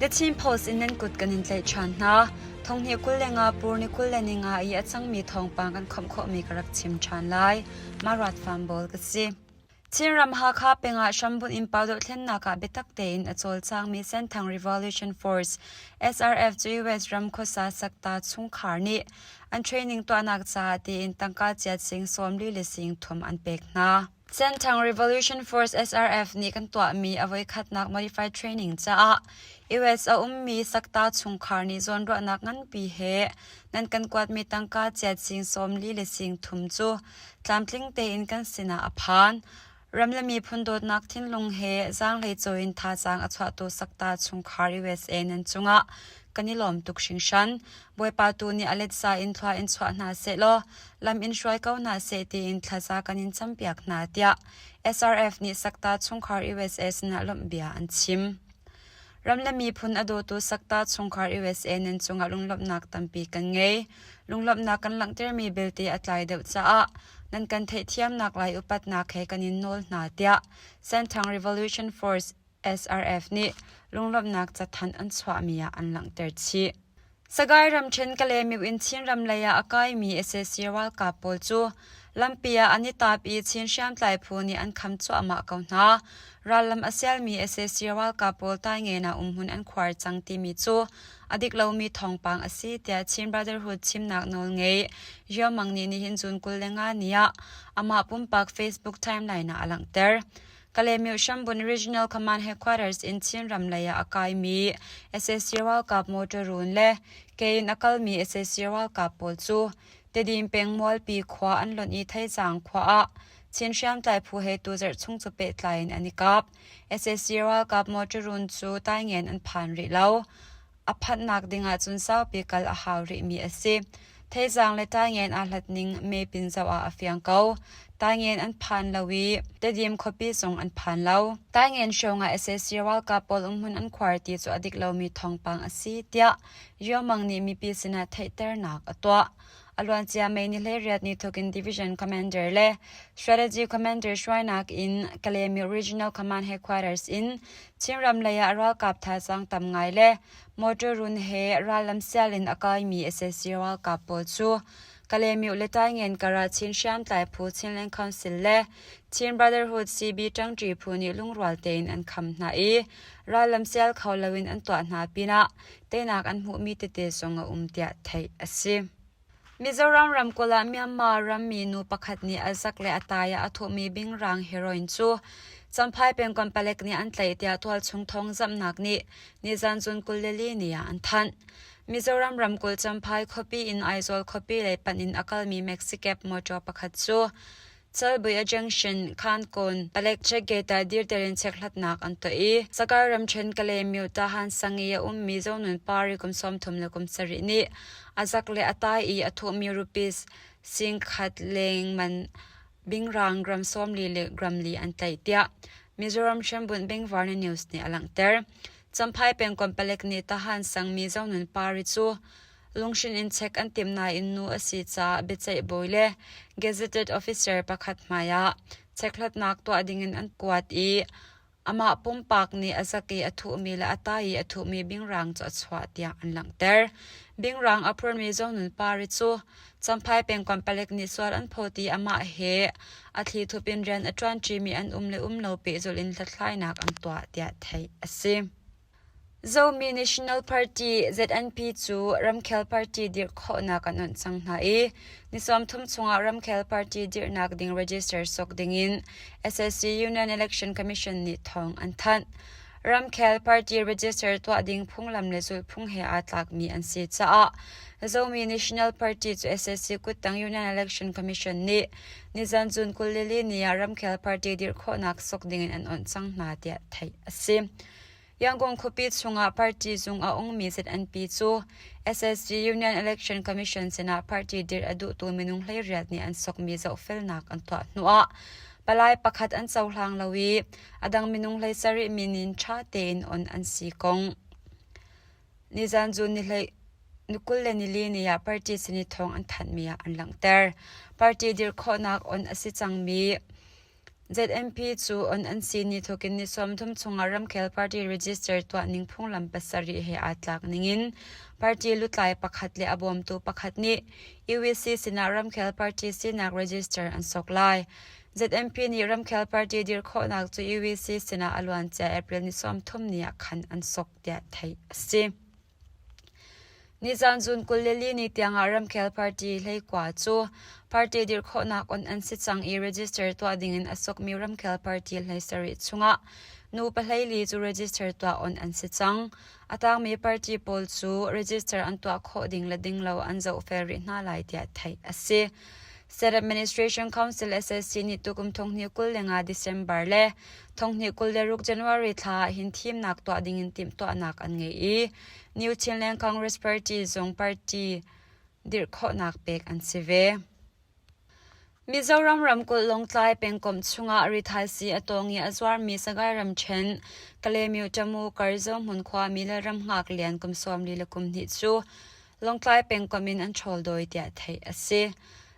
The Chin Post in nan kut kan in tlaih ṭhan hna. Thonghnih 25 pur ni 25 i a cangmi thawngpang kan khawmh khawhmi ka rak chim ṭhan lai. Marat Fambawl ka si. Chinram Hakha peng ah hrambunh in pau dohthlennak ah biatak tein a cawlcangmi Senthang Revolution Force SRF cu US ram khuasa sakta chungkhar nih an training tuahnak caah tiin tangka chiat sing 40 le sing thum an pek hna. Senthang Revolution Force SRF nih kan tuahmi a voikhatnak modified training caah US a ummi sakta chungkhar nih zawnruahnak nganpi he nan kan kuatmi tangka chiat sing 40 le sing thum cu Tlamtling tein kan sinah a phan. Ram le miphun dawtnak thinlung he zaanghlei cawi in thazaang a chuahtu sakta chungkhar USA nan cungah kan i lawm tuk hringhran. Bawipa tu nih a letsa in thlua in chuah hna sehlaw lam in hruai ko hna seh tiin thlaza kan in campiak hna tiah SRF nih sakta chungkhar USA sinah lawmh bia an chim. Ram le miphun a dawtu sakta chungkhar USA nan cungah lunglawmhnak tampi kan ngei. Lunglawmhnak kan langhtermi belte a tlai deuh caah nan kan theihthiamnak lai upatnak he kan in nawl hna tiah Senthang Revolution Force SRF nih lunglawmhnak cathanh an chuahmi ah an langhter chih. Sagaing ramṭhen Kalaymyo in Chinram lei ah a kaimi sac ralkap pawl cu lampi ah an i taap i Chin hriamtlai phu nih an kham cuahmah ko hna. Rallam a sialmi sac ralkap pawl Taingen ah umhmun an khuar cang timi cu a dik lomi thawngpang a si tiah Chin Brotherhood chimnak nawlngei Yaw Mang nih nihin June 25 ni ah amah pumpak Facebook timeline ah a langhter. Kalaymyo Hrambun Regional Command Headquarters in Chinram lei ah a kaimi sac ralkap motor run le ke in a kalmi sac ralkap pawl cu Tedim peng Mualpi khua an lonh i Theizaang khua ah Chin hriamtlai phu he tuzarh chung cu pehtlai in an i kap. Sac ralkap motor run cu Taingen an phan rih lo. A phanhnak ding ahcun saupi kal a hau rihmi a si. Theizaang le Taingen aa hlat ning mepin zoh ah a fiang ko. Taingen an phan lo i Tedim khuapi zong an phan lo. Taingen hrawng ah sac ralkap pawl umhmun an khuar ti cu a dik lomi thawngpang a si tiah Yaw Mang nih mipi sinah theihternak a tuah. A luancia May ni 18 ni thawk in Division Commander le Strategy Commander hruainak in Kalaymyo Regional Command Headquarters in Chinram lei ah ralkap thazaang tam ngai le motor run he rallam sial in a kaimi sac ralkap pawl cu Kalaymyo le Taingen kar ah Chin hriamtlai phu Chinland Council le Chin Brotherhood CB ṭangṭi phu nih lungrual tein an kham hna i rallam sial kho loin an tuah hna pinah teinak an hmuhmi tete zong a um tiah theih a si. Mizoram ramkulh ah Myanmar rammi nu pakhat nih a zak le a tai ah a thuhmi bingrang heroin cu Champhai pengkomh palek nih an tlaih tiah tualchung thawngzamhnak nih nizan June 24 ni ah an thanh. Mizoram ramkulh Champhai khuapi in Aizawl khuapi lei panh in a kalmi Maxicab motor pakhat cu Calbuia Junction, Khankawn, palek checkgate ah dirter in chekhlatnak an tuah i Sagaing ramṭhen Kalaymyo Tahan sang i a ummi Zonun Pari kum 37 nih a zak le a tai i a thuhmi rupees 10,000 leng man bingrang gram 40 le gram li an tlaih tiah Mizoram hrambunh Bengvarna News nih a langhter. Champhai pengkomh palek nih Tahan sangmi Zonun Pari cu Lunghrinh in check an timh nain nu a si caah biaceih bawi le gazetted officer pakhat hmaiah chekhlatnak tuah dingin an kuat i amah pumpak nih a zak i a thuhmi le a tai i a thuhmi bingrang cu a chuah tiah an langhter. Bingrang a phurmi Zonun Pari cu Champhai pengkomh palek nih sual an phawt i amah he a thlithup in rian a ṭuanṭimi an um le um lo pehzulh in hlathlainak an tuah tiah theih a si. Zomi National Party (ZNP) cu ramkhel party dirh khawhnak an onh cang hna i ni 30 chungah ramkhel party dirhnak ding register sok dingin SSC Union Election Commission nih thawng an thanh. Ramkhel party register tuah ding phunglam le zulhphung he aa tlakmi an si caah Zomi National Party cu SSC kuttang Union Election Commission nih nizan June 24 ni ah ramkhel party dirh khawhnak sok dingin an onh cang hna tiah theih a si. Yangon khuapi chungah party zung a ungmi ZNP cu SSG Union Election Commission sinah party dirh a duhtu minung 18 nih an sokmi zohfelnak an tuah hnuah palai pakhat an cohlang lo i a dang minung 17 min in ṭha tein on an si kong nizan June ni hlei ni 24 ni ah party sin i thawng an thanhmi ah an langhter. Party dirh khawhnak on a si cangmi. ZMP cu on an si ni thawkin ni 30 chungah ramkhel party register tuah ning phunglam pasarih he aa tlak ningin party lutlai pakhat le a bawmtu pakhat nih UEC sinah ramkhel party sinak register an sok lai. ZMP nih ramkhel party dir khawhnak cu UEC sinah a luancia April ni 30 ni ah khan an sok tiah theih a si. Nizaan June 24 ni tiangah ramkhel party 19 cu party dirh khawhnak on an si cang i register tuah dingin a sokmi ramkhel party 17 chungah nu 14 cu register tuah on an si cang. A tangmi party pawl cu register an tuah khawh ding le ding lo an zohfel rih hna lai tiah theih a si. State Administration Council SSC nih tukum 2025 December le 2026 January thla ah hin thimnak tuah dingin timhtuahnak an ngei i New Chinland Congress Party zong party dirh khawhnak pek an si ve. Mizoram ramkulh Lawngtlai pengkomh chungah rithaisii a tawng i a zuarmi Sagaing ramṭhen Kalaymyo Tamu Karzo hmun khuami le ramhngak lian kum 42 cu Lawngtlai pengkomh in an ṭhawl dawi tiah theih a si.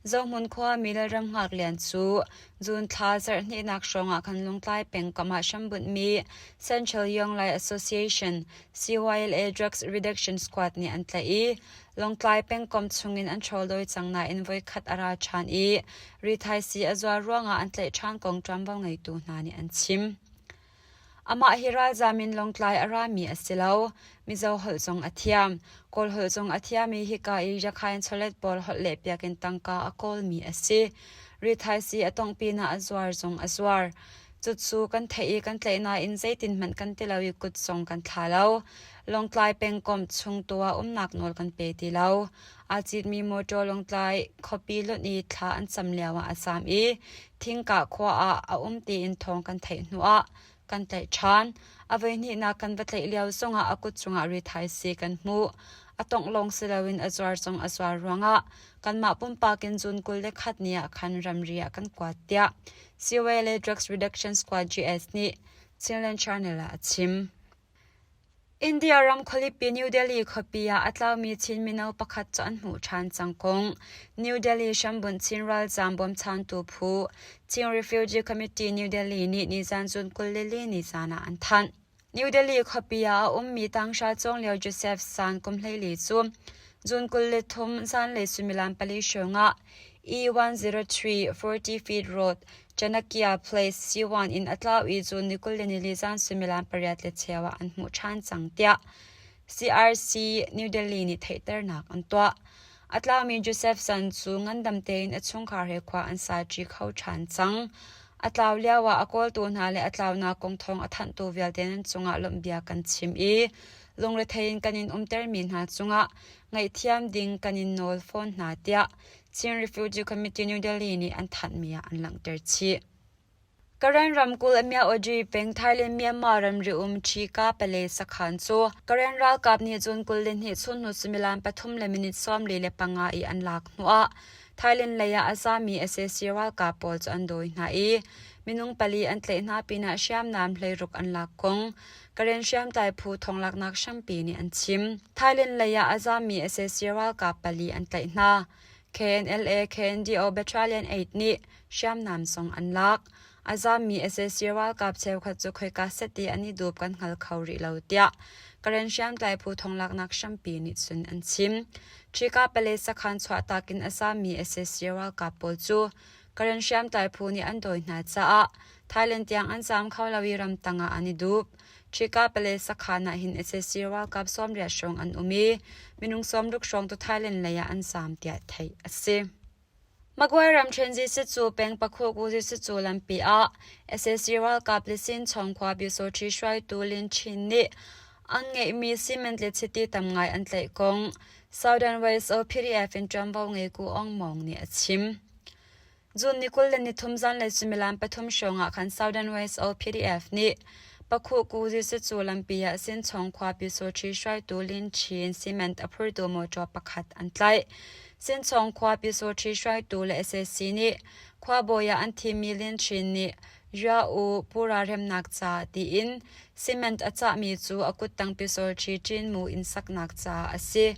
Zohmun khuami Lalram Lian cu June thla zarhhnihnak hrawngah khan Lungtlai pengkomh ah hrambunhmi Central Young Lai Association CYLA Drugs Reduction Squad nih an tlaih i Lawngtlai pengkomh chungin an ṭhawl dawi cang nain voikhat a ra ṭhan i rithaisii a zuar ruangah an tlaih ṭhan kong ṭuanvo ngeitu hna nih an chim. Amah hi ralzaam in Lawngtlai a rami a si lo. Mizo holh zong a thiam. Kawl holh zong a thiam i hika i Rakhine chawlet pawl holh lehpiak in tangka a kawlmi a si. Rithaisii a tongh pinah a zuar zong a zuar. Cucu kan theih i kan tlaih nain zeitin hmanh kan ti lo i kut zong kan thla lo. Lawngtlai pengkomh chung tu ah umnak nawl kan pe ti lo. Aa citmi mawṭaw Lawngtlai khuapi lonh i thla an cam lioah a zaam i Thingkah khua ah a um tiin thawng kan theih hnuah kan tlaih ṭhan. A voihnihnak kan va tlaih lio zongah a kut cungah rithaisii kan hmuh. A tongh lawng si loin a zuar zong a zuar ruangah kanmah pumpak in June 21 ni ah khan ramri ah kan kuat tiah CYLA Drugs Reduction Squad GS nih Chinland Channel ah a chim. India ram khualipi New Delhi khuapi ah a tlaumi Chin mino pakhat cu an hmuh ṭhan cang kong New Delhi hrambunh Chin ralzaam bawmchantu phu Chin Refugee Committee New Delhi nih nizan June 24 ni zan ah an thanh. New Delhi khuapi ah a ummi tanghra cawng lio Joseph San kum 14 cu June 23 zanlei suimilam pali hrawng ah E103 40 Feet Road Chanakya Place C1 in a tlau i cu ni 24 zan suimilam pariat le cheu ah an hmuh ṭhan cang tiah CRC New Delhi nih theihternak an tuah. A tlaumi Joseph San cu ngandam tein a chungkhar he khua an saṭi kho ṭhan cang. A tlau lioah a kawltu hna le a tlaunak kong thawng a thanhtu vialte nan cungah lawmhbia kan chim i lungrethei in kan in umtermi hna cungah ngaihthiam ding kan in nawl fawn hna tiah Chin Refugee Committee New Delhi nih an thanhmi ah an langhter chih. Karen ramkulh Myaoji peng Thailand Myanmar ramri um Ṭhika Pale sakhan cu Karen ralkap nih June 22 chunhnu suimilam pathum le minute 45 i an lak hnuah Thailand lei ah a zami sac ralkap pawl cu an dawi hna i minung pali an tlaih hna pinah hriamnam hleiruk an lak kong Karen hriamtlai phu thonglaknak hrampi nih an chim. Thailand lei ah a zami sac ralkap pali an tlaih hna. KNLA KNDO Battalion 8 nih hriamnam zong an lak. A zami sac ralkap cheukhat cu khoika set i an i dup kan hngal kho rih lo tiah Karen hriamtlai phu thonglaknak hrampi nih cun an chim. Ṭhika Pale sakhan chuahtak in a zami sac ralkap pawl cu Karen hriamtlai phu nih an dawi hna caah Thailand tiang an zaam kho lo i ramtang ah an i dup. Ṭhika Pale sakhan ah hin sac ralkap 80 hrawng an um i minung 60 hrawng tu Thailand lei ah an zaam tiah theih a si. Magway ramṭhen Zisecu peng Pakhuku Zisecu lampi ah sac ralkap le Sinchawng khua Pyusawṭhi hruaitu Lin Chin nih an ngeihmi cement le chiti tam ngai an tlaih kong Southern West PDF in ṭuanvo ngeitu Aung Maung nih a chim. June ni 23 zanlei suimilam pathum hrawng ah khan Southern West PDF nih Pakhuku Zisecu lampi ah Sinchawng khua Pyusawṭhi hruaitu Lin Chin cement a phurtu mawṭaw pakhat an tlaih. Sinchawng khua Pyusawṭhi hruaitu le sac nih khuabawi ah an thimmi Lin Chin nih Rua u pura remnak ca tiin cement a cahmi cu a kuttang Pyusawṭhi Chin mu inn saknak caah a si.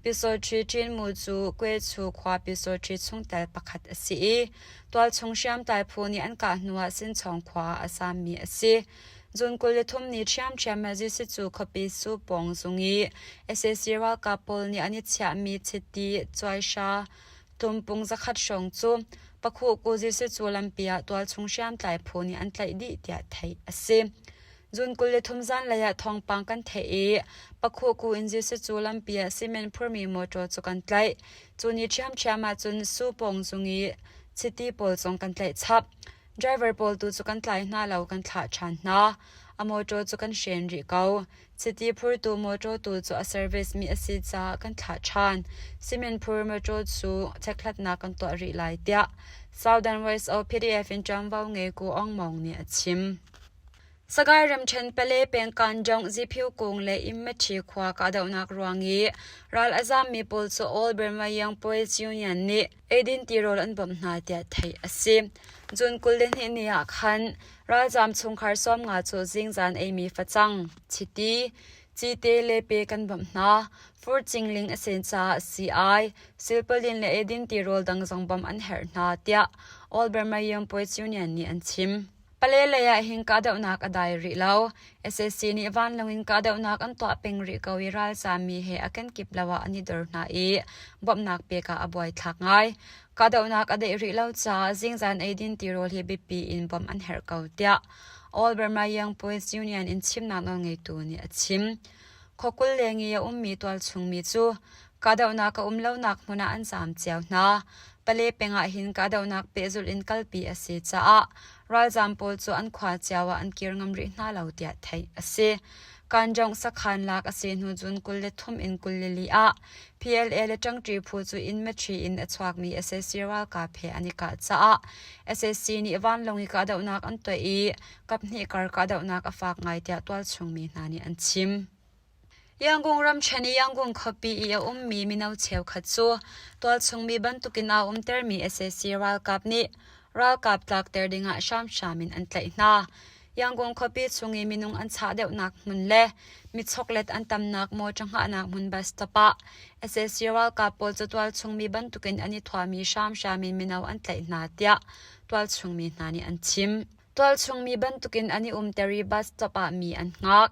Pyusawṭhi Ṭinmu cu Kwechu khua Pyusawṭhi chungtel pakhat a si i tualchung hriamtlai phu nih an kah hnuah Sinchawng khua ah a zaammi a si. June 23 ni ṭhiamṭhiam ah Zisicu khuapi Supawng zung i sac ralkap pawl nih an i chiahmi chiti cuaihra tumpung zakhat hrawng cu Pakhuhku Zisicu lampi ah tualchung hriamtlai phu nih an tlaih dih tiah theih a si. June 23 zanlei ah thawngpang kan theih i Pakhuhku in Zisicu lampi ah cement phurmi mawṭaw cu kan tlaih. Cu ni ṭhiamṭhiam ah cun Supawng zung i chiti pawl zong kan tlaih chap. Driver pawl tu cu kan tlai hna lo kan thlah ṭhan hna. A mawṭaw cu kan hren rih ko. Chiti phurtu mawṭaw tu cu a service mi a si caah kan thlah ṭhan. Cement phur mawṭaw cu chekhlatnak kan tuah rih lai tiah Southern Voice of PDF in ṭuanvo ngei Ku Aung Maung nih a chim. Sagaing ramṭhen Pale pengkan Jong Ziphiu kung le Immaṭhi khua kahdohnak ruang i ral a zaammi pawl cu All Burma Young Poets Union nih eidin tirawl an bawmh hna tiah theih a si. June 22 ni ah khan ralzaam chungkhar 50 cu zingzan eimi facang, chiti, cite le pe kan bawmh hna. Fur cingling a sen caah sii-ai, silpalin le eidin tirawl dang zong bawmh an herh hna tiah All Burma Young Poets Union nih an chim. Pale lei ah hin kahdohnak a dai rih lo. Sac nih vanlawng in kahdohnak an tuah peng rih ko i ralzaammi he a kenkip lo ah an i dor hna i bawmhnak pek ah a buaithlak ngai. Kahdohnak a daih rih lo caah zingzan eidin tirawl hi biapi in bawmh an herh ko tiah All Burma Young Poets Union in chimnak nawlngeitu nih a chim. Khuakul leng i a ummi tualchungmi cu kahdohnak a um lonak hmun ah an zaam cio hna. Pale peng ah hin kahdohnak pehzulh in kalpi a si caah ralzaam pawl cu an khua cio ah an kir ngam rih hna lo tiah theih a si. Kanjong sakhan lak a si hnu cun 23 in 24 ah PLA le ṭangṭi phu cu inn metri in a chuakmi sac ralkap he an i kah caah sac nih vanlawng i kahdohnak an tuah i kaphnih kar kahdohnak a fak ngai tiah tualchung mi hna nih an chim. Yangon ramṭhen i Yangon khuapi i a ummi mino cheukhat cu tualchung mi bantukin aa umtermi sac ralkap nih ralkap tlakter dingah hramhram in an tlaih hna. Yangon khuapi chung i minung an chah deuhnak hmun le mi choklet an tamnak mawṭaw hngahnak hmun bus stop ah sac ralkap pawl cu tualchung mi bantukin an i thuami hramhram in mino an tlaih hna tiah tualchung mi hna nih an chim. Tualchung mi bantukin an i umter i bus stop ah mi an hngak.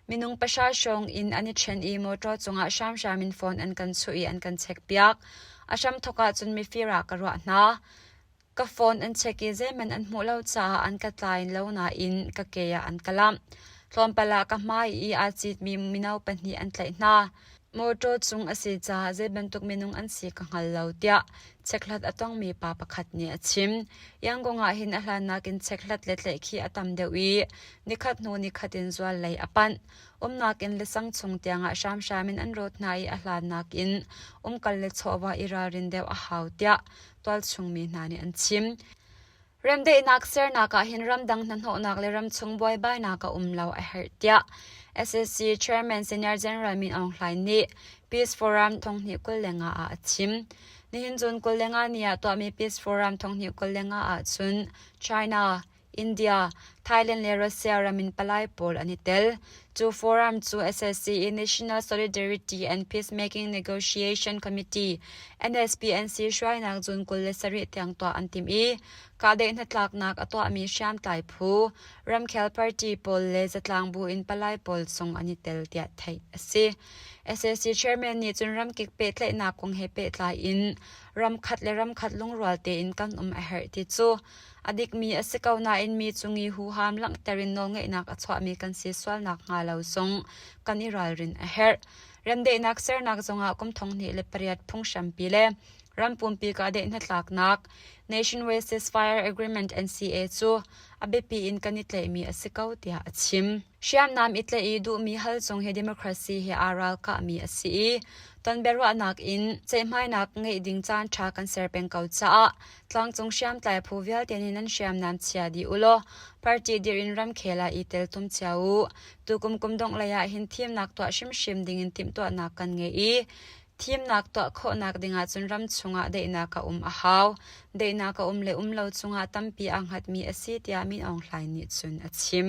Minung pahra hrawng in an i ṭhen i mawṭaw cungah hramhram in phone an kan chuh i an kan checkpiak. A hramthawk ahcun mifir ah ka ruah hna. Ka phone an check i zeihmanh an hmuh lo caah an ka tlai lo nain ka ke ah an ka lamh. Tlawmpal ah ka hmai i aa citmi mino pahnih an tlaih hna. Mawṭaw cung a si caah zei bantuk minung an si ka hngal lo tiah chekhlat a tongmi pa pakhat nih a chim. Yangon ah hin a hlannak in chekhlat le tlaihkhih a tam deuh i nikhat hnu nikhat in zual lei a panh. Umnak in le sang chung tiangah hramhram in an rawt hna i a hlannak in umkal le chawhvah i ralrin deuh a hau tiah tualchung mi hna nih an chim. Remdaihnak sernak ah hin ramdang hnahnawhnak le ramchung buaibainak a um lo a herh tiah sac Chairman Senior General Min Aung Hlaing nih Peace Forum 2025 ah a chim. Nihin June 25 ni ah tuahmi Peace Forum 2025 ahcun China, India, Thailand le Russia ram in palai pawl an i tel. Cu forum cu sac i National Solidarity and Peacemaking Negotiation Committee NSPNC hruainak June 27 tiang tuah an timh i kahdaih hnatlaknak a tuahmi hriamtlai phu, ramkhel party pawl le zatlang bu in palai pawl zong an i tel tiah theih a si. Sac chairman nih cun ramkip pehtlaihnak kong he pehtlai in ramkhat le ramkhat lungrual tein kan um a herh ti cu A dikmi a si ko nain mi cung i huham langhter in nawlngeihnak a chuahmi kan si sual nakhnga lo zong kan i ralrin a herh. Remdaihnak sernak zongah kum 2008 phunghrampi le ram pumpi kahdaih hnatlaknak Nationwide Ceasefire Agreement NCA cu a biapi in kan i tlaihmi a si ko tiah a chim. Hriamnam i tlaih i duhmi hal cung hi democracy he aa ralkahmi a si i tonbiaruahnak in ceihmainak ngeih ding caanṭha kan ser peng ko caah tlangcung hriamtlai phu vialte nih nan hriamnam chia dih u law party dirh in ramkhel ah i teltum cio u. Tukum kum dongh lei ah hin thimnak tuah hrimhrim dingin timhtuahnak kan ngei i thimnak tuah khawhnak dingah cun ram chungah daihnak a um a hau. Daihnak a um le um lo cungah tampi aa hngatmi a si tiah Min Aung Hlaing nih cun a chim.